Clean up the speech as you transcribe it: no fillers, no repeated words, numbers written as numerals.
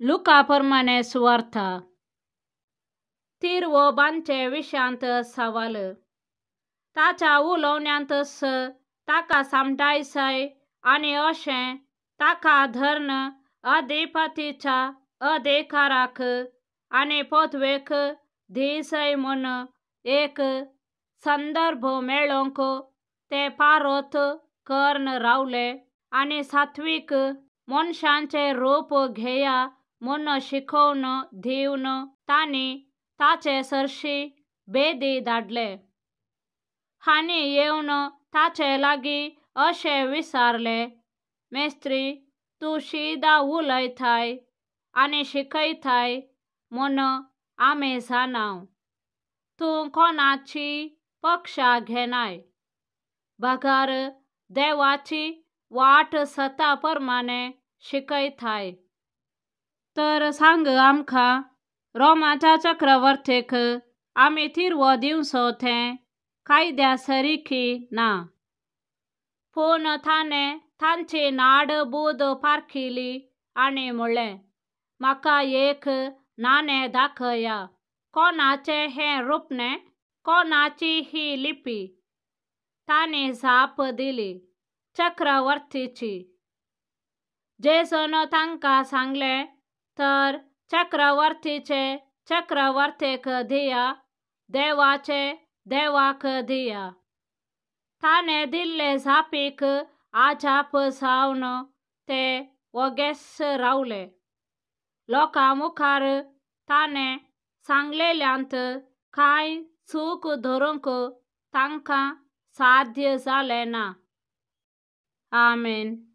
लुका प्रमाणे सुवार्था. तिरवो बांदचे विशांत सवाल. ताच्या उलोवण्यांतच ताका सामटायसाय आनी अशें ताका धर्न अधिपतीच्या अधिकाराक आनी पदवेक दिसय म्हूण एक संदर्भ मेळोवंक ते पारोत करून रावले आनी सात्वीक मनशांचें रूप घेया म्हूण शिकोवन दिवन तांणी ताचे सरशी बेदी धाडले. हांणी येवन ताचे लागीं अशें विचारलें, मेस्त्री, तूं शीदा उलयताय आनी शिकयताय म्हूण आमी जाणाव. तूं कोणाची पक्षा घेनाय, बगर देवाची वाट सता प्रमाणे शिकयताय. तर सांग आमकां, रोमाच्या चक्रवर्तीक आमी तिरवो दिवचो तें कायद्या सारकी ना. पूण ताणें तांची नाड बूद पारखिली आनी म्हणलें, म्हाका एक नाणें दाखया. कोणाचें हें रुपणें, कोणाची ही लिपी? तांणी जाप दिली, चक्रवर्तीची. जेजून तांकां सांगलें, तर चक्रवर्तीचे चक्रवर्तीक दिया, देवाचे देवाक दिया. ताणें दिल्ले जापीक आजाप जावन ते वोगेच रावले. लोकां मुखार ताणें सांगलेल्यांत कांय चूक धरूंक तांकां साध्य जालें ना. आमेन.